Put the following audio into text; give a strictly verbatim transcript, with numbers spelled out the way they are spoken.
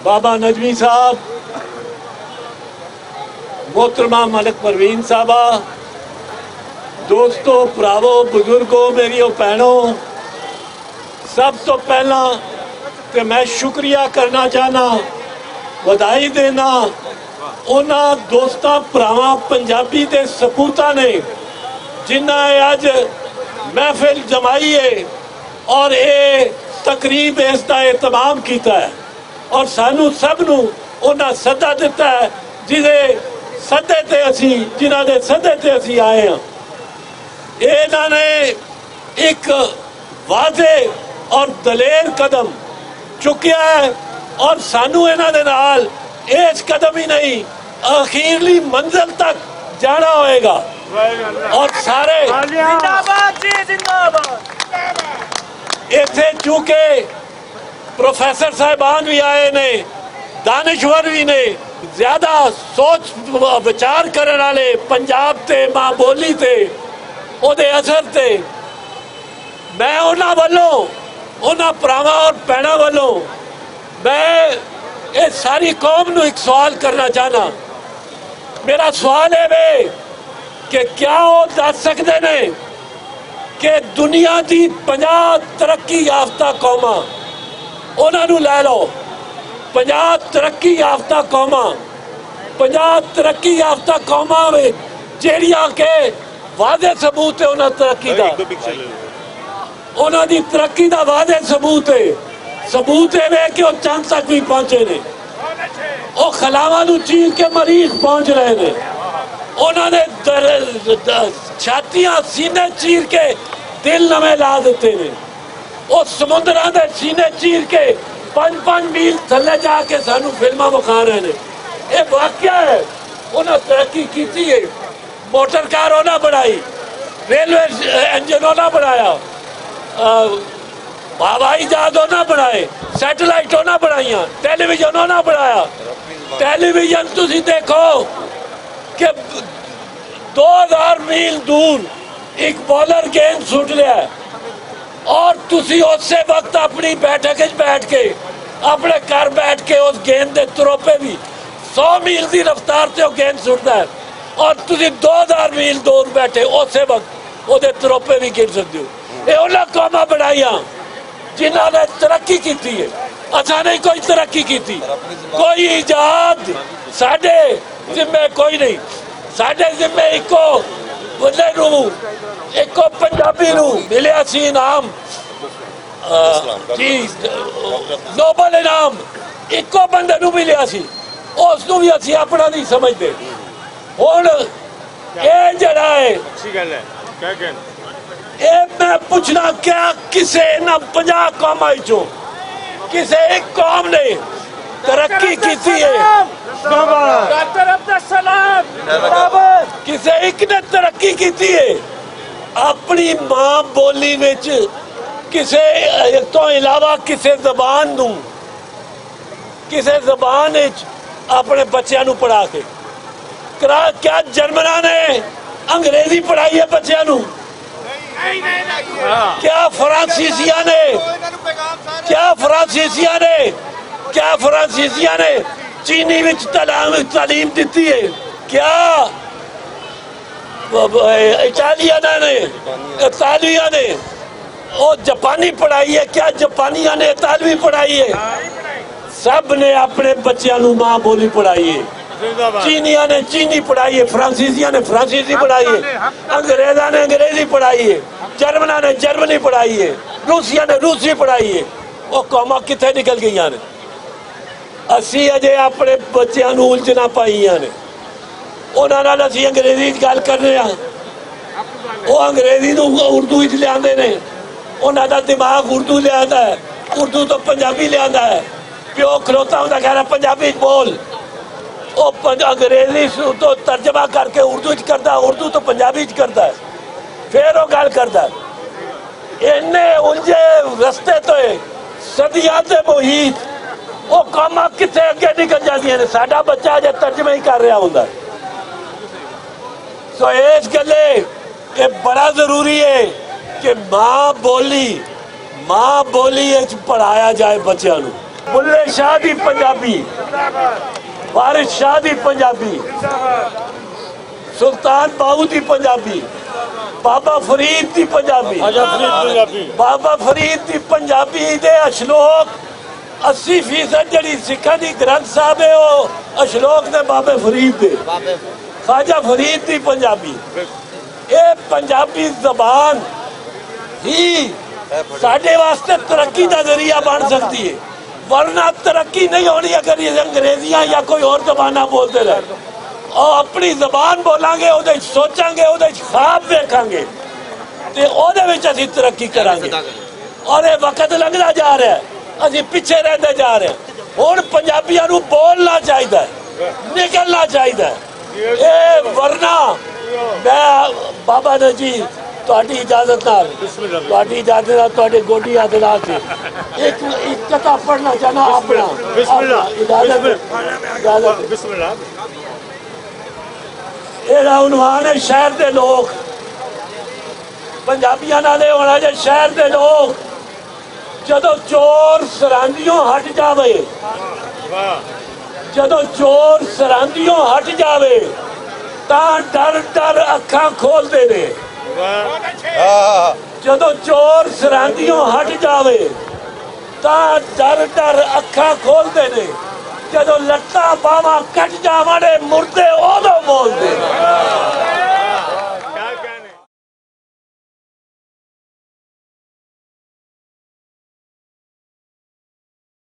بابا نجمی صاحب، محترمہ ملک پروین صاحبہ، دوستو، بھراوو، بزرگو، میریو بھینو، سب تو پہلاں تے میں شکریہ کرنا چاہنا، ودائی دینا انہاں دوستاں، بھراواں، پنجابی دے سپوتاں نے، جنہاں اے اج محفل جمائی ہے اور اے تقریب، اس دا اہتمام کیتا ہے۔ اور سانو سب نو انہاں سدا دتا ہے، جدے سدے تے اسی جنہاں دے سدے تے اسی آئے ہاں۔ اے انہاں نے ایک واضح اور دلیر قدم چکیا ہے، اور سانو انہاں دے نال اس قدم ہی نہیں، اخیرلی منزل تک جانا ہوئے گا۔ اور سارے زندہ باد جی، زندہ باد۔ ایتھے چونکہ پروفیسر صاحبان بھی آئے نے، دانشور بھی نے، زیادہ سوچ وچار کرن والے پنجاب تے، ماں بولی تے، او دے اثر تے، میں انہاں ولوں، انہاں پراواں اور بہناں ولوں میں اے ساری قوم نو ایک سوال کرنا چاہنا۔ میرا سوال اے وے کہ کیا او دس سکدے نے کہ دنیا دی پنجاہ ترقی یافتہ قوماں، انہاں نوں لے لو، پنجاہ ترقی یافتہ قوماں، پنجاہ ترقی یافتہ قوماں وچ جیڑیاں کہ واضح ثبوت ہے انہاں ترقی دا، انہاں دی ترقی دا واضح ثبوت ہے۔ ثبوت اے وے کہ او چند تک بھی پہنچے نے، او خلاواں نوں چیر کے مریخ پہنچ رہے نے، انہاں نے در-، د-، چھاتیاں، سینے چیر کے دل نویں لا دتے نے۔ او سمندراں دے سینے چیر کے پنج پنج میل تھلے جا کے سانو فلماں وکھا رہے نے۔ اے واقعہ ہے، انہاں ترقی کیتی ہے۔ موٹر کار انہاں بنائی، ریلوے انجن انہاں بنایا، آ، ہوائی جہاز انہاں بنائے، سیٹلائٹ انہاں بنائیاں، ٹیلی ویژن انہاں بنایا۔ ٹیلی ویژن تسی دیکھو کہ دو ہزار میل دور ایک بالر گیند سٹ رہا ہے، اور تسی اسی وقت اپنی بیٹھک وچ بیٹھ کے، اپنے گھر بیٹھ کے اس گیند دے تروپے بھی سو میل دی رفتار تے وہ گیند سٹدا ہے، اور تسی دو ہزار میل دور بیٹھے اسی وقت وہ دے تروپے بھی گر سکدے ہو۔ اے انہاں قوماں بنائیاں جنہاں نے ترقی کیتی ہے، اساں نے کوئی ترقی کیتی، کوئی ایجاد ساڈے ذمے کوئی نہیں۔ ساڈے ذمے اکو بندے نو، اکو پنجابی نو ملیا سی انعام، آ، جی، نوبل انعام، اکو بندے نو ملیا سی، اس نو بھی اسی اپنا نہیں سمجھدے۔ ہن اے جڑا ہے، اچھی گل ہے۔ کیا کہنا؟ اے میں پوچھنا، کیا کسے انہاں پنجاہ قوماں وچوں کسے ایک قوم نے ترقی کیتی ہے؟ ڈاکٹر عبدالسلام۔ کسے ایک نے ترقی کیتی ہے؟ اپنی ماں بولی وچ کسے تو علاوہ کسے زبان نوں، کسے زبان وچ اپنے بچیاں نوں پڑھا کے کرا؟ کیا جرمناں نے انگریزی پڑھائی ہے بچیاں نوں؟ کیا فرانسیسیاں نے، کیا فرانسیسیاں نے، کیا فرانسیسیاں نے چینی وچ تعلیم، تعلیم دتی ہے؟ کیا اٹالین نے، اٹالویاں نے، او جاپانی پڑھائی ہے؟ کیا جاپانیاں نے اطالوی پڑھائی ہے؟ سب نے اپنے بچیاں نوں ماں بولی پڑھائی ہے۔ چینیاں نے چینی پڑھائی ہے، فرانسیسیاں نے فرانسیسی پڑھائی ہے، انگریزاں نے انگریزی پڑھائی ہے، جرمناں نے جرمنی پڑھائی ہے، روسیاں نے روسی پڑھائی ہے۔ وہ قوماں کتھے نکل گئیاں نے؟ اسی اجے اپنے بچیاں نوں الجھنا پائیاں نے، انہاں نال اسی انگریزی وچ گل کرنے ہاں، وہ انگریزی نوں اردو وچ لیاندے نے، انہاں دا دماغ اردو لیاندا ہے، اردو تو پنجابی لیاندا ہے۔ پیو کھلوتا ہوندا کہہ رہا، "پنجابی وچ بول۔" وہ پنج-، انگریزی سو تو ترجمہ کر کے اردو وچ کردا، اردو تو پنجابی وچ کردا ہے، پھر وہ گل کردا ہے۔ اینے اونجے رستے تو ہے، صدیاں دے محیط، وہ قوماں کتھے اگے نکل جاندیاں نے۔ ساڈا بچہ اجے ترجمہ ہی کر رہا ہوندا ہے۔ سو اس گلے یہ بڑا ضروری ہے کہ ماں بولی، ماں بولی وچ پڑھایا جائے بچیاں نوں۔ بلے شاہ دی پنجابی، وارث شاہ دی پنجابی، سلطان باہو دی پنجابی، بابا فرید دی پنجابی۔ بابا فرید دی پنجابی دے اشلوک، اسی فیصد جڑی سکھاں دی گرنتھ صاحب ہے، او اشلوک دے بابے فرید دے، خواجہ فرید دی پنجابی۔ اے پنجابی زبان ہی ساڈے واسطے ترقی دا ذریعہ بن سکدی ہے، ورنہ ترقی نہیں ہونی اگر یہ انگریزیاں یا کوئی اور زباناں بولتے رہے۔ اور اپنی زبان بولاں گے، اودے وچ سوچاں گے، اودے وچ خواب ویکھاں گے، تے اودے وچ اسی ترقی کراں گے۔ اور یہ وقت لنگدا جا رہا ہے، اسی پیچھے رہندے جا رہے ہیں۔ ہن پنجابیاں نوں بولنا چاہیدا ہے، نکلنا چاہیدا ہے۔ اے ورنہ میں، بابا نے جی، تہاڈی اجازت نال، تہاڈی اجازت نال، تہاڈے گوڈی ہاتھ لا کے ایک، ایک قطعہ پڑھنا چاہنا اپنا۔ بسم اللہ۔ اجازت، اجازت۔ بسم اللہ۔ اے عنوان ہے، شہر دے لوگ، پنجابیاں نال اے ہونا جے، شہر دے لوگ، جدوں چور سراندیوں ہٹ جاوے، جدوں چور سراندیوں ہٹ جاوے، تاں ڈر ڈر اکھاں کھولدے نے۔ جدوں چور سراندیوں ہٹ جاوے، تاں ڈر ڈر اکھاں کھولدے نے۔ جدوں لتاں باواں کٹ جاون، اے مردے اودوں بولدے نے۔